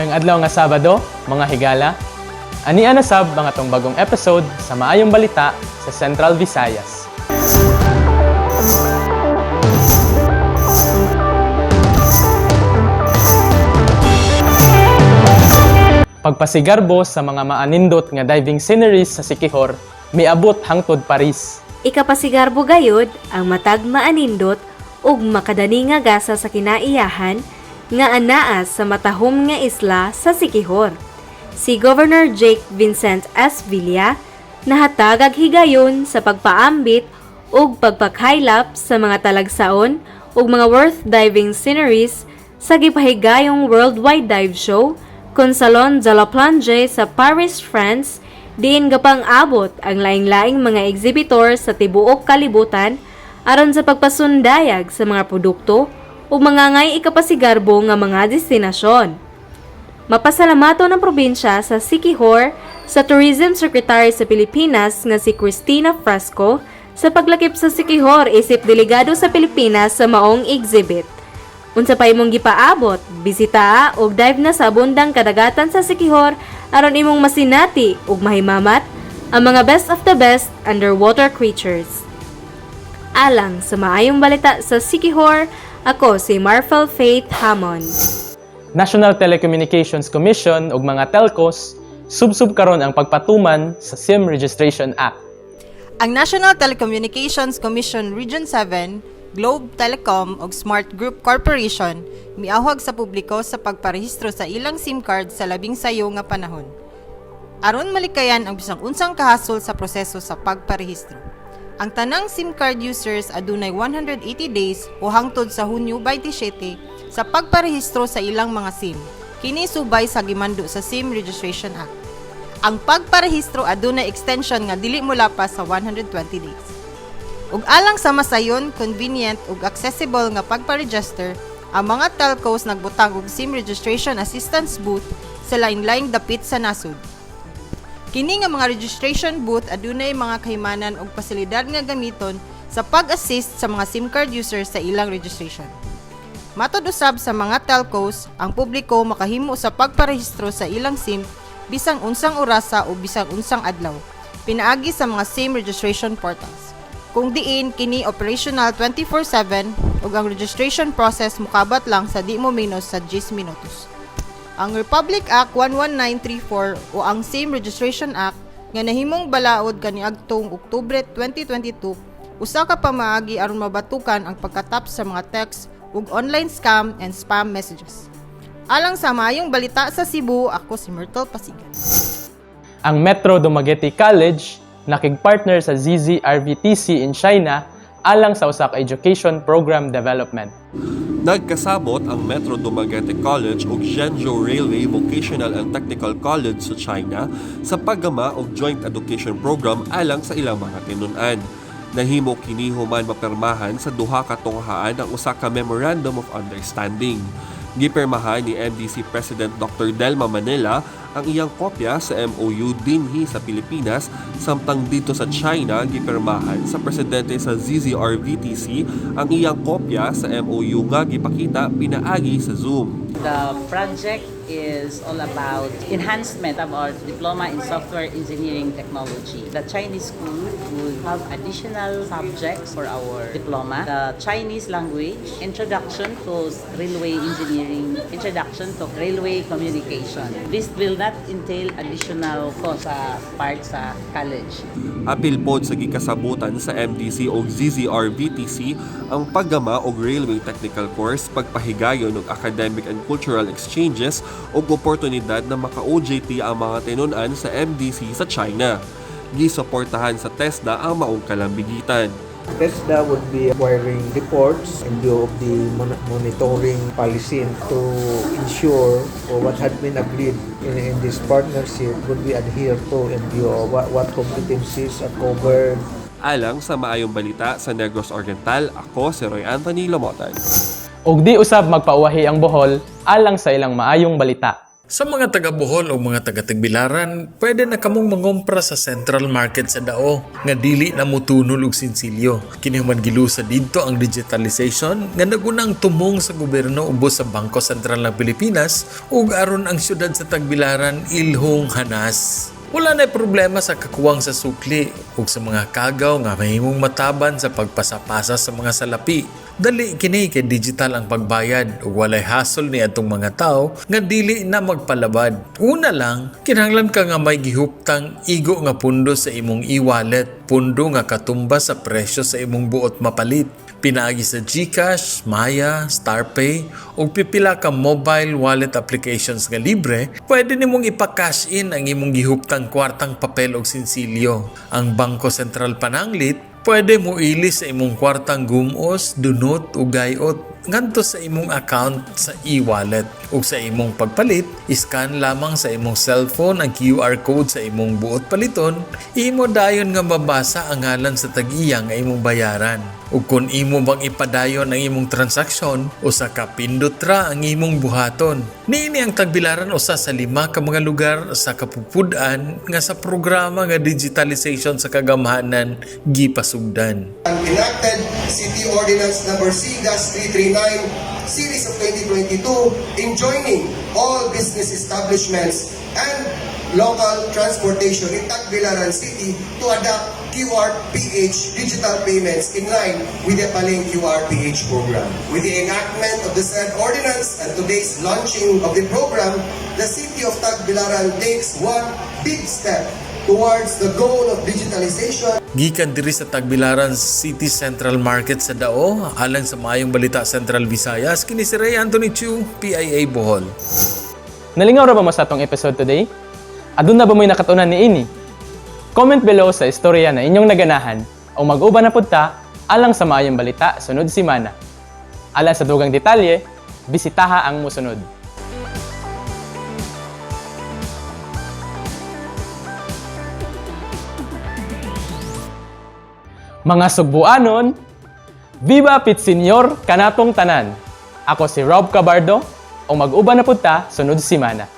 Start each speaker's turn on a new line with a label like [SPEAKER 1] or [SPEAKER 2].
[SPEAKER 1] Maayong adlaw nga Sabado, mga higala. Ania na sab ang atong bagong episode sa Maayong Balita sa Central Visayas. Pagpasigarbo sa mga maanindot nga diving sceneries sa Siquijor, miabot hangtod Paris.
[SPEAKER 2] Ikapasigarbo gayod ang matag maanindot ug makadani nga gasa sa kinaiyahan nga anaa sa matahom nga isla sa Siquijor. Si Governor Jake Vincent S. Villa nahatag ag higayon sa pagpaambit ug pagpakaylap sa mga talagsaon ug mga worth diving sceneries sa gipahigayong Worldwide Dive Show kon Salon de la Plongée sa Paris, France, diin gapang abot ang laing-laing mga exhibitor sa tibuok kalibutan aron sa pagpasundayag sa mga produkto ug mga ngay ikapasigarbo nga mga destinasyon. Mapasalamato ng probinsya sa Siquijor sa Tourism Secretary sa Pilipinas nga si Christina Frasco sa paglakip sa Siquijor isip delegado sa Pilipinas sa maong exhibit. Unsa pa imong gipaabot, bisita og dive na sa abundang kadagatan sa Siquijor aron imong masinati ug mahimamat ang mga best of the best underwater creatures. Alang sa Maayong Balita sa Siquijor, ako si Marfel Faith Hamon.
[SPEAKER 1] National Telecommunications Commission ug mga telcos subsub karon ang pagpatuman sa SIM Registration Act.
[SPEAKER 3] Ang National Telecommunications Commission Region 7, Globe Telecom ug Smart Group Corporation miawhag sa publiko sa pagparehistro sa ilang SIM card sa labing sayo nga panahon, aron malikayan ang bisang unsang kahasol sa proseso sa pagparehistro. Ang tanang SIM card users adunay 180 days o hangtod sa Hunyo 27 sa pagparehistro sa ilang mga SIM. Kini subay sa gimando sa SIM Registration Act. Ang pagparehistro adunay extension nga dili molapas sa 120 days. Ug alang sa masayon, convenient ug accessible nga pagpa-register, ang mga telcos nagbutang og SIM registration assistance booth sa lain-laing dapit sa nasod. Kini nga mga registration booth adunay mga kahimanan ug pasilidad nga gamiton sa pag-assist sa mga SIM card users sa ilang registration. Matod usab sa mga telcos, ang publiko makahimo sa pagparehistro sa ilang SIM bisang unsang orasa o bisang unsang adlaw, pinaagi sa mga SIM registration portals, kung diin kini operational 24/7 ug ang registration process mukabat lang sa di mo menos sa 10 minutos. Ang Republic Act 11934 o ang SIM Registration Act nga nahimong balaod kaniadtong Oktubre 2022, usa ka pamaagi aron mabatukan ang pagkatap sa mga text ug online scam and spam messages. Alang sa Maayong Balita sa Cebu, ako si Myrtle Pasigan.
[SPEAKER 1] Ang Metro Dumaguete College nakig-partner sa ZZRVTC in China alang sa usa ka education program development.
[SPEAKER 4] Nagkasabot ang Metro Dumaguete College ug Zhengzhou Railway Vocational and Technical College sa China sa paggama og joint education program alang sa ilang mga tinun-an. Nahimo kini human mapirmahan sa duha ka tunghaan ang usa ka Memorandum of Understanding. Gipirmahan ni MDC President Dr. Delma Manila ang iyang kopya sa MOU dinhi sa Pilipinas, samtang dito sa China gipirmahan sa presidente sa ZZRVTC ang iyang kopya sa MOU nga gipakita pinaagi sa Zoom.
[SPEAKER 5] The project is all about enhancement of our diploma in software engineering technology. The Chinese school would have additional subjects for our diploma: the Chinese language, introduction to railway engineering, introduction to railway communication. This will not entail additional cost sa part sa college.
[SPEAKER 4] Apil pod sa gikasabutan sa MDC og ZZRVTC ang paggama og railway technical course, pagpahigayon og academic and cultural exchanges ug oportunidad na maka-OJT ang mga tinun-an sa MDC sa China. Gisuportahan sa TESDA ang maong kalambigitan.
[SPEAKER 6] TESDA would be acquiring reports in view of the monitoring policy and to ensure or what had been agreed in this partnership would be adhered to in view of what competencies are covered.
[SPEAKER 4] Alang sa Maayong Balita sa Negros Oriental, ako si Roy Anthony Lomotan.
[SPEAKER 1] Ug di usab magpauwahi ang Bohol alang sa ilang maayong balita.
[SPEAKER 7] Sa mga taga Bohol o mga taga Tagbilaran, pwede na kamong mangompra sa Central Market sa Dao nga dili na motunol og sinsilyo. Kini human gilusa didto ang digitalization nga nagunang tumong sa gobyerno ubos sa Bangko Sentral ng Pilipinas ug aron ang syudad sa Tagbilaran ilhong hanas. Wala na problema sa kakuwang sa sukli ug sa mga kagaw nga mahimong mataban sa pagpasapasa sa mga salapi. Dali kini kay digital ang pagbayad ug walay hasol ni atong mga tao nga dili na magpalabad. Una lang, kinahanglan ka nga may gihuptang igo nga pundo sa imong e-wallet, pundo nga katumba sa presyo sa imong buot mapalit. Pinaagi sa GCash, Maya, StarPay ug pipila ka mobile wallet applications nga libre, pwede nimong ipa-cash in ang imong gihuptang kwartang papel og sinsilyo. Ang Bangko Sentral pananglit, pwede mo ilis sa imong kwartang gumos, dunot o gayot ngadto sa imong account sa e-wallet. Ug sa imong pagpalit, iscan lamang sa imong cellphone ang QR code sa imong buot paliton, imo dayon nga mabasa ang ngalan sa tag-iya nga imong bayaran. Ug kung imo bang ipadayon ang imong transaksyon, usa ka pindot ra ang imong buhaton. Niini ang Tagbilaran usa sa 5 ka mga lugar sa kapupud-an nga sa programa nga digitalization sa kagamhanan gipasugdan.
[SPEAKER 8] Enacted City Ordinance Number C-339 Series of 2022 enjoining all business establishments and local transportation in Tagbilaran City to adopt QRPH digital payments in line with the Paling QRPH program. With the enactment of the said ordinance and today's launching of the program, the City of Tagbilaran takes one big step towards the goal of digitalization.
[SPEAKER 7] Gikan diri sa Tagbilaran City Central Market sa Dao, alang sa Maayong Balita Central Visayas, kini si Ray Anthony Chu, PIA Bohol.
[SPEAKER 1] Nalingaw ra ba mo sa atong episode today? Aduna ba mo'y nakatunan ni ini? Comment below sa istorya na inyong naganahan o mag-uban na pud ta alang sa Maayong Balita sunod simana. Alang sa dugang detalye, bisitaha ang musunod. Mga Sugbuanon, Viva Pit Senior kanatong tanan. Ako si Rob Cabardo o mag-uban na pud ta sunod simana.